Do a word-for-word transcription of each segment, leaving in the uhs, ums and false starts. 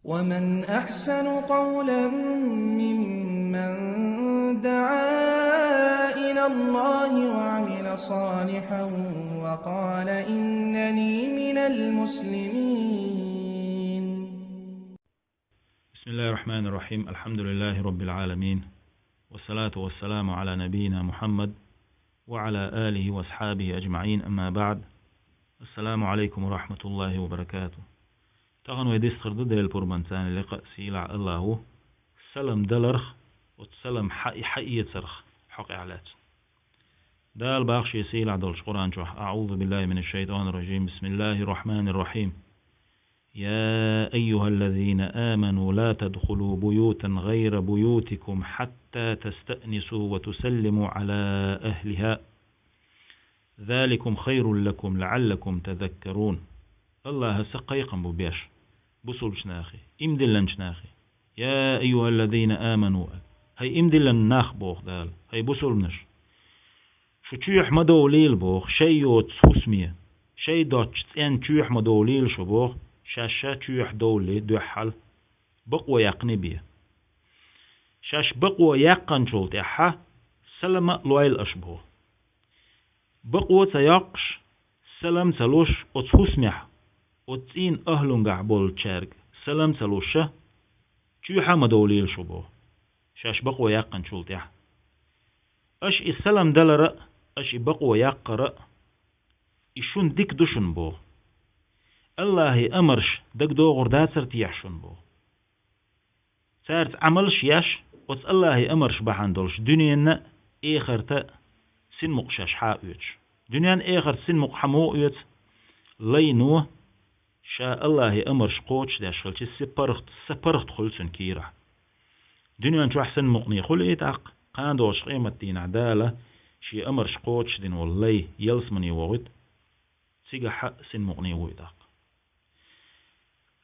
ومن أحسن قولا ممن دعا إلى الله وعمل صالحا وقال إنني من المسلمين. بسم الله الرحمن الرحيم. الحمد لله رب العالمين. والصلاة والسلام على نبينا محمد وعلى آله وأصحابه أجمعين. أما بعد. السلام عليكم ورحمة الله وبركاته. Тахан вай дистхар ду Дела пурбанца лекха сийлахь Аллаху салам даларх, оцу салам хьаэцарх хьокъехь лаьцна. Дала бахаш шен сийлахь долчу Къуръан чохь: أعوذ بالله من الشيطان الرجيم. بسم الله الرحمن الرحيم. يا أيها الذين آمنوا لا تدخلوا بيوتا غير بيوتكم حتى تستأنسوا وتسلموا على أهلها. ذلكم خير لكم لعلكم تذكرون. Аллахьа са кхайкхам бу беш, бусулбачу нахе, иман диллинчу нахе. يا أيها الذين آمنوا, хӀай иман диллина нах, боху Дала, хӀай бусулбанаш. Шу чоьхьа ма довлийла, боху, шайн йоцу хӀусаме, шайн доцучу цӀенна чоьхьа ма довлийла шу, боху, шаьш ша чоьхьа довлале дуьххьал, бакъо яьккхина бен. Шаьш бакъо яьккхинчул тӀаьхьа салам а лойла аша, боху. Бакъо ца йоккхуш, салам ца луш оцу хӀусамехь, оцу цӀийнан ахӀлунгахь болчаьрга салам ца луш, чоьхьа а ма довлийла шу, боху, шаьш бакъо яьккхинчул тӀаьхьа. Аша и салам далар а, аша и бакъо яккхар а, и шуна дика ду шуна, боху. Аллахьан амарш дагадогӀур дацара техьа шуна, боху. Цаьрца Ӏамалш еш, оцу Аллахьан амарш бахьана долуш дуьненна а, эхарта а синмукъ шаьш хьа а оьцуш. Дуьненна а, эхарта синмукъ хьан муха оьцу? Лайно, ша Аллахьан амарш кхочушдеш хилча, са паргӀат, са паргӀат хуьлу цуьнан кийрахь. Дуьнен чохь синмукъане хуьлий тӀаккха, кхана долчу къематдийнахь Дала шен амарш кхочушдина волу лай ялсамане вохуьйту, цигахь а синмукъане вуй тӀаккха.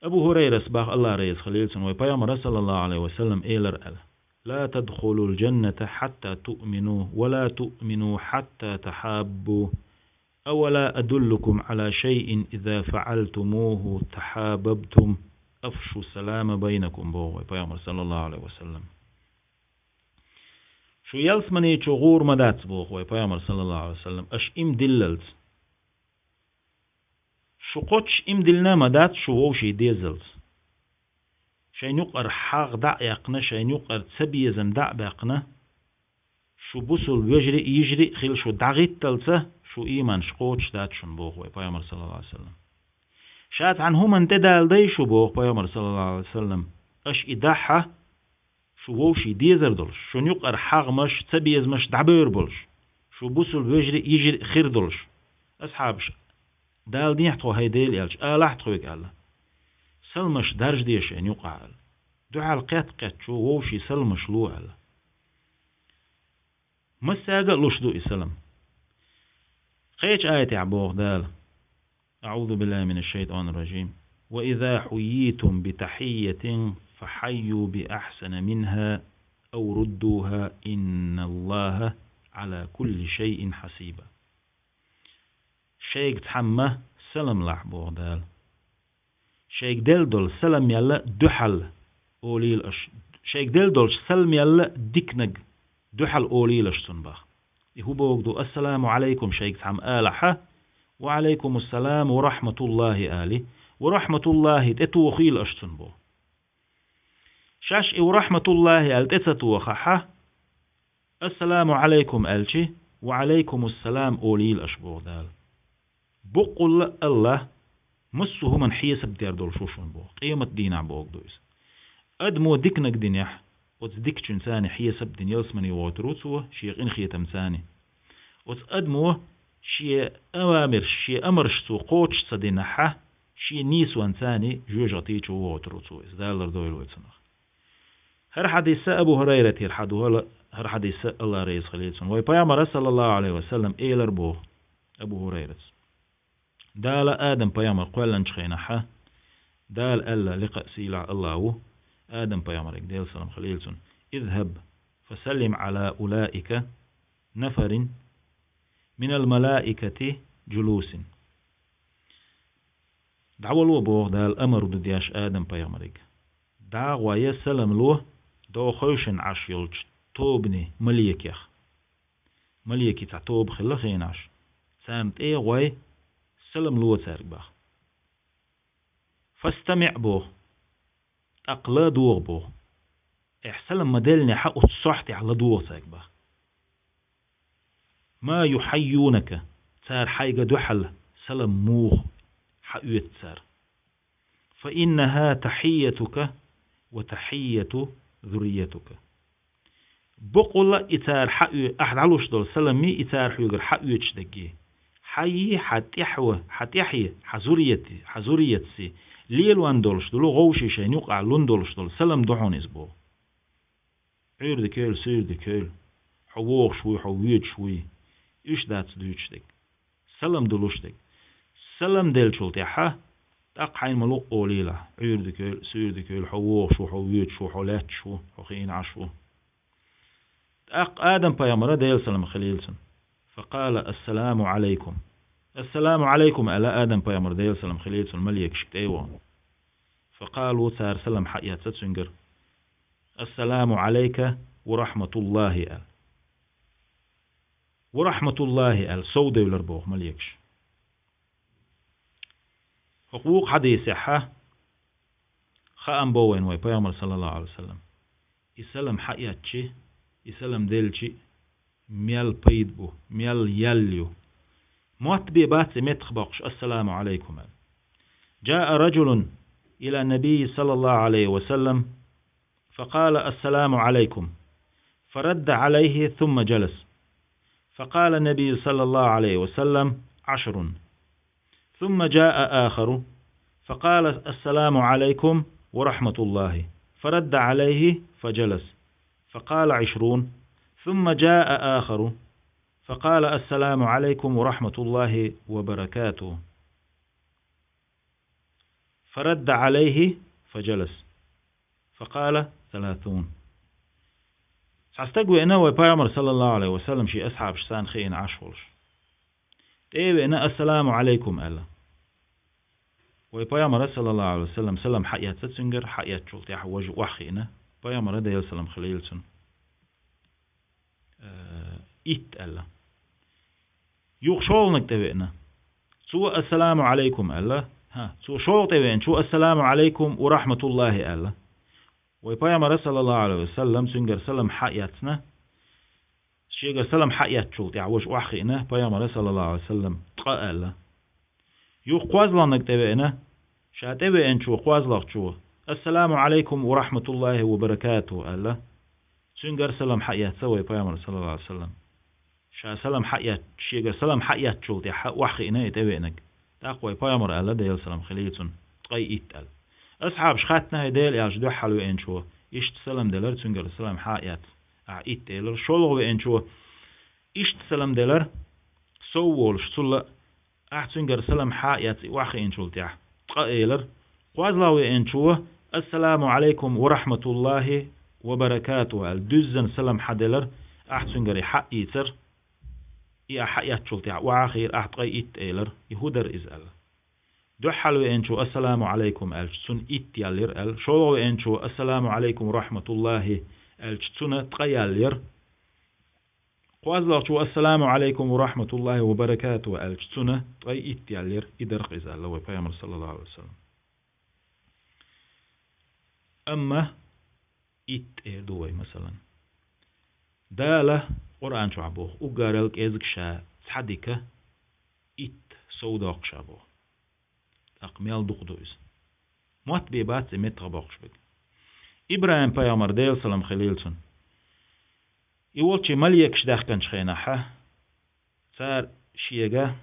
Абу ХӀурайрас баха, Аллах реза хилийла цунна, вай Пайхамара, саллаллаху Ӏалайхи ва саллам, элира аьлла: لا تدخلوا الجنة حتى تؤمنوا ولا تؤمنوا حتى تحابوا أولا أدلكم على شيء إذا فعلتموه تحاببتم أفشوا السلام بينكم, боху вай Пайхамар, саллаллаху Ӏалайхи ва саллам. Шу ялсамане чу гӀур ма дац, боху вай Пайхамар, саллаллаху Ӏалайхи ва саллам, аша иман диллалц. Шу кхоччуш иман диллина а ма дац шу вовшийн дезалц. Шайн юкъара хьагӀ дӀа а яьккхина, шайн юкъара цабезам дӀа а баьккхина, шу бусулба вежарий а, йижарий а хила шу дӀагӀитталца, шу ийманаш кхочуш дац шуна, боху вай Пайхамар, саллаллаху Ӏалайхи ва саллам. Ша цхьана хӀуманна тӀедала дай шу, боху Пайхамар, саллаллаху Ӏалайхи ва саллам, аша и дахьа, шу вовшийн дезар долуш, шуна юкъара хьагӀамаш, цабезамаш дӀабевр болуш, шу бусулба вежарий а, йижарий а хир долуш. Асхьабаш: «Дала дехьа тхо, хӀай Дела элча, алахьа тхоьга», — аьлла. «Салмаш даржаде шайна юкъахь», — аьлла. Дуьхьал кхетта-кхетта шу вовшийн салмаш ло, аьлла. Массаьрга а луш ду и салам. Кхечу аятехь боху Дала: أعوذ بالله من الشيطان الرجيم. وإذا حييتم بتحية فحيوا بأحسن منها أو ردوها إن الله على كل شيء حسيب. Шайга цхьамма салам лахь, боху Дала. Шайга делла долу салам яьлла дуьхьал олийла аша. Шайга делла долчу салам яьлла диканиг дуьхьал олийла аша цунна, боху. И хӀун бохург ду? «Ассаламу Ӏалайкум» шайга цхьамма алахьа, «Ва Ӏалайкумуссалам ва рахьматуллахӀи» али, «Ва рахьматуллахӀи» тӀетохийла аша цунна, боху. Шаьш и «Ва рахьматуллахӀи» аьлла тӀе ца тохахь, «Ассаламу Ӏалайкум» аьлчи, «Ва Ӏалайкумуссалам» олийла аша, боху Дала. Боккъалла а Аллах массо а хӀуманна хьесап дер долуш ву шуна, боху. Къематдийнахь бохург ду иза. Адамо диканиг динехь, оцу дикачуьнца хьесап дина ялсамане вогӀур ву цо, шен къинхетамца. Оцу адамо шен авамирш, шен амарш цо кхочуш ца динехь, шен нийсонца жоьжахати чу вогӀур ву цо иза. Дала лардойла вай цунах. ХӀара хьадис а Абу ХӀурайратера хьадохуш ду, хӀара хьадис а, Аллах реза хилийла цунна. Вай Пайхамара, саллаллаху Ӏалайхи ва саллам, элира, боху Абу ХӀурайрас: Дала Адам-пайхамар кхоьллинчу хенахь, Дала аьлла, лекха а сийлахь Аллах ву, Адам-пайхамарга, Делан салам хилийла цунна: «اذهب فسلم على أولئك نفر من الملائكة جلوس». ДӀавало, боху Дала, амар ду деш Адам-пайхамарга. дӀа а гӀой салам ло дӀаховшина Ӏаш йолчу тобанан маликех. Маликийн цхьа тоба хилла хиъна Ӏаш. Царна тӀе а гӀой салам ло цаьрга боху. «فاستمع», боху. «ТӀаккха ладогӀа», боху. Ахь салам ма-деллинехь оцу сохьтехь ладогӀа цаьрга боху. «ما يحيونك», цара хьайга дуьхьал салам муха хьаоьцу цара. «فإنها تحيتك وتحية ذريتك». Бакъволла и цара хьаоь-, ахь дӀалуш долу саламий, и цара хьоьгара хьаоьцуш дерг. Хьайи, хьан тӀаьхьа-, хьан тӀаьхье, хьан зуррияти, хьан зурриятси лелон долуш долу, гӀовший шайна юкъахь лун долуш долу салам ду хьуна иза боху. Ӏуьйрда кевлла, суьйрда кевлла, хьо вогӀуш вуй, хьо воьдуш вуй, уьш дац дуьйцуш дерг. Салам ду луш дерг. Салам деллачул тӀаьхьа, тӀаккха хьайна ма-луъу олийла, Ӏуьйрда кевлла, суьйрда кевлла, хьо вогӀуш ву, хьо воьдуш ву, хьо лаьтташ ву, хьо хиъна Ӏаш ву. ТӀаккха Адам-пайхамара, Делан салам хилийла цунна: «فقال: السلام عليكم». «السلام عليكم», аьлла Адам-пайхамара, Делан салам хилийла цунна, маликашка тӀе а вахана. «فقالوا», цара салам хьаэцна цуьнгара: «السلام عليك ورحمة الله», аьлла. «ورحمة الله», аьлла, совдевлира боху маликаш. ХӀокху вукху хьадисехь хаам бо вайна вай Пайхамар, саллаллаху Ӏалайхи ва саллам, и салам хьаэцчи, и салам делчи мел пайда бу, мел ял ю. Мотт бен бац и меттах боккхуш: «السلام عليكم», аьлла. «جاء رجل إلى النبي صلى الله عليه وسلم فقال: السلام عليكم، فرد عليه ثم جلس، فقال النبي صلى الله عليه وسلم: عشر، ثم جاء آخر فقال: السلام عليكم ورحمة الله، فرد عليه فجلس، فقال: عشرون، ثم جاء آخر فقال: السلام عليكم ورحمة الله وبركاته». «فرد عليه فجلس، فقال: ثلاثون». Цхьа стаг веана вай Пайхамар, саллаллаху Ӏалайхи ва саллам, шен асхьабашца хиъна Ӏаш волуш. ТӀе а веана: «السلام عليكم», аьлла. Вай Пайхамара, саллаллаху Ӏалайхи ва саллам, салам хьаэцна цуьнгара, хьаэцначул тӀаьхьа важа охьахиъна, Пайхамара, Делан салам хилийла цунна. Э, итт аьлла. Юха шолгӀаниг тӀевеана. Цо: «السلام عليكم», аьлла. ХӀа, цо шолгӀа тӀевеана, цо: «السلام عليكم ورحمة الله», аьлла. Вай Пайхамара, саллаллаху Ӏалайхи ва саллам, цуьнгара салам хьаэцна, шегара салам хьаэцначул тӀаьхьа важа охьахиъна, Пайхамара, саллаллаху Ӏалайхи ва саллам, ткъа аьлла. Юха кхозлагӀниг тӀевеана, ша тӀевеанчо, кхозлагӀчо: «السلام عليكم ورحمة الله وبركاته», аьлла. Цуьнгара салам хьаэцна вай Пайхамар, саллаллаху Ӏалайхи ва саллам. Ша салам хьаэц-, шегара салам хьаэцначул тӀаьхьа охьахиъна и тӀевеаниг. ТӀаккха вай Пайхамар аьлла, Делан салам хилийла цунна, ткъе итт аьлла. Асхьабаша хаьттина: «ХӀай Делан элча, дуьххьал веанчо иштта салам делара, цуьнгара салам хьаэцна, ахь итт элира. ШолгӀа веанчо иштта салам делара, сов волуш, цул а, ахь цуьнгара салам хьаэцна и охьахиъначул тӀаьхьа, ткъа элира. КхозлагӀа веанчо: „Ассаламу Ӏалайкум ва рахьматуллахӀи ва баракатухӀу“, – аьлла, дуьззина салам хьаделира, ахь цуьнгара и хьаийцира, и ахь хьаэцначул тӀаьхьа охьахиира, ахь ткъе итт элира. И хӀун дара иза аьлла. Дуьххьал веанчо „Ассаламу Ӏалайкум“ аьлча, цунна итт ял йира аьлла. ШолгӀа веанчо „Ассаламу Ӏалайкум ва рахьматуллахӀи“ аьлча, цунна ткъа ял йира. КхозлагӀчо „Ассаламу Ӏалайкум ва рахьматуллахӀи ва баракатухӀу“ аьлча, цунна ткъе итт ял йира. И дара-кх иза аьлла вай Пайхамар, саллаллахӀу Ӏалайхи ва саллам. Амма итт эр ду вай, масалан. Дала Къуръан чохь боху: «Уггарал кӀезиг ша цхьа дика итт сов доккхуш ша», – боху. ТӀаккха мел дукха ду иза? Мотт бен бац и меттах боккхуш берг. ИбрахӀим-пайхамар, Делан салам хилийла цунна, и волчу маликаш даьхкинчу хенахь, цара шега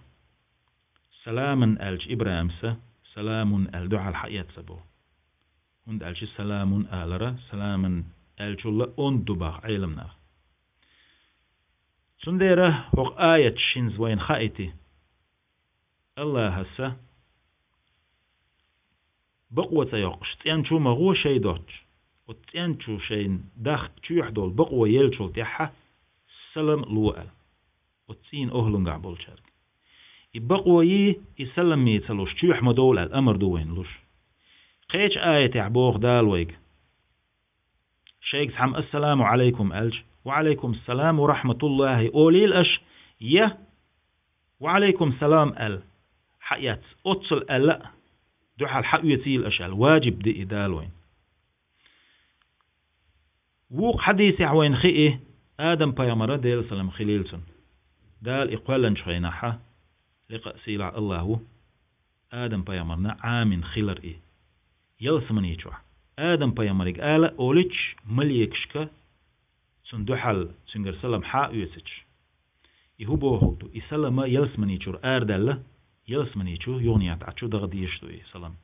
«Саламун» аьлча, ИбрахӀимса «Саламун» аьлла дуьхьал хьаэцна боху. ХӀунда аьлча «Саламун» алара, «Саламун» аьллачул онда ду боху Ӏеламнаха. Цундела хӀокху аяташ хӀинца вайна хаийти, АллахӀаса бакъо ца йоккхуш, цӀен чу ма гӀо шайн доцуш, оцу цӀен чу шайна дахка чоьхьа долу бакъо еллачул тӀаьхьа салам ло аьлла оцу цӀийнан охӀлунгахь болчаьрга. И бакъо йий, и салам ца луш чоьхьа ма довла аьлла амар ду вайна луш. Кхечу аятехь боху Дала вайга: Шайга цхьамма «Ассаламу Ӏалайкум» аьлча, «Ва Ӏалайкум салам ва рахьматуллахӀи» олийла аша, я «Ва Ӏалайкум салам» аьлла, хьаэц, оццул аьлла а, дуьхьал хьаоьцийла аша аьлла, важиб ди и Дала вайна. Вукху хьадисехь вайна хии, Адам-пайхамара, Делан салам хилийла цунна, Дала и кхоьллинчу хенахь, лекха а сийлахь а Аллах ву, Адам-пайхамарна Ӏамийна хилар и, ялсамани чохь. Адам-пайхамарига ала олуьйтуш маликашка, цунна дуьхьал цуьнгара салам хьаоьцуьйтуш. И хӀун бохург ду? И салама ялсамани чуьра арадаьлла, ялсамани чу юханехьа дӀа чу даха дезаш ду и салам.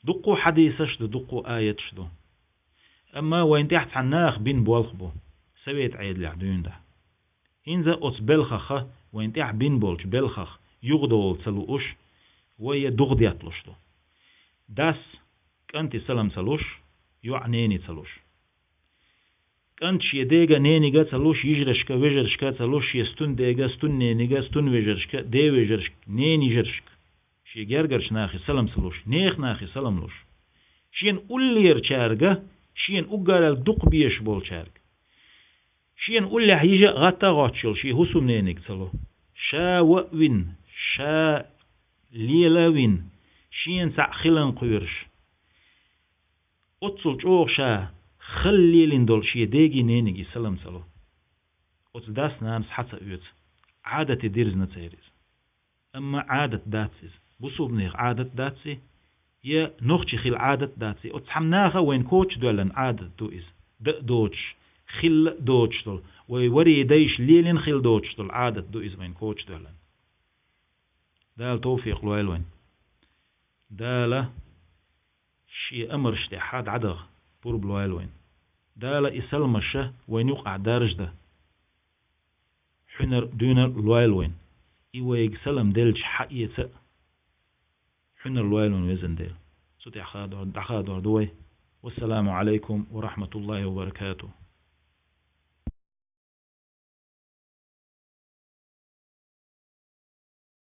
Дуккха а хьадисаш ду, дуккха а аяташ ду. Амма вайна тӀехь цхьана наха бина болх бу, совет Ӏедалехь дуьйна дӀа. ХӀинца оцу белхаха, вайна тӀехь бина болчу белхах юхадовла ца лууш, вай я духадетталуш ду. Дас кӀанте салам ца луш, йоӀ нене ца луш. КӀант шен дега, ненига ца луш, йижаршка, вежаршка ца луш, шен стун дега, стун ненига, стун вежаршка, ден вежаршка, ненан йижаршка. Шен гергарчу нахе салам ца луш, нехан нахе салам луш. Шена уллерачаьрга, шена уггар аьлла дукха безаш болчаьрга. Шена уллехь йижа а, гӀатта а гӀотташ йолу шен хӀусамнениг ца ло. Ша ван а вина, ша лела а вина, шена цхьаъ хиларна кхоьруш. Оццул чӀогӀа ша хала лелийна долу шен дега, ненага салам ца ло. Оцу дас-нанас хьа ца оьцу. Ӏадате дирзина церан иза. Амма Ӏадат дац иза. Бусулбанех Ӏадат дац и, я нохчи хила Ӏадат дац и. Оцу цхьамма наха вайна коча доьллина Ӏадат ду иза. Дан а доцуш, хилла а доцуш долу, вай варий дайша лелийна хила доцуш долу Ӏадат ду иза вайна коча доьллина. Дала тавфикъ лойла вайна. Дала шен амарш тӀехь дӀадаха пурба лойла вайна. Дала и саламаш вайна юкъахь даржадан хьуьнар, дуьйнар лойла вайна. И вайга салам делча хьаэца а хьуьнар лойла вайна, везан Дела. Цу тӀехь хадор, дӀахадор ду вай. Вассаламу Ӏалайкум ва рахьматуллахӀи ва баракатухӀ.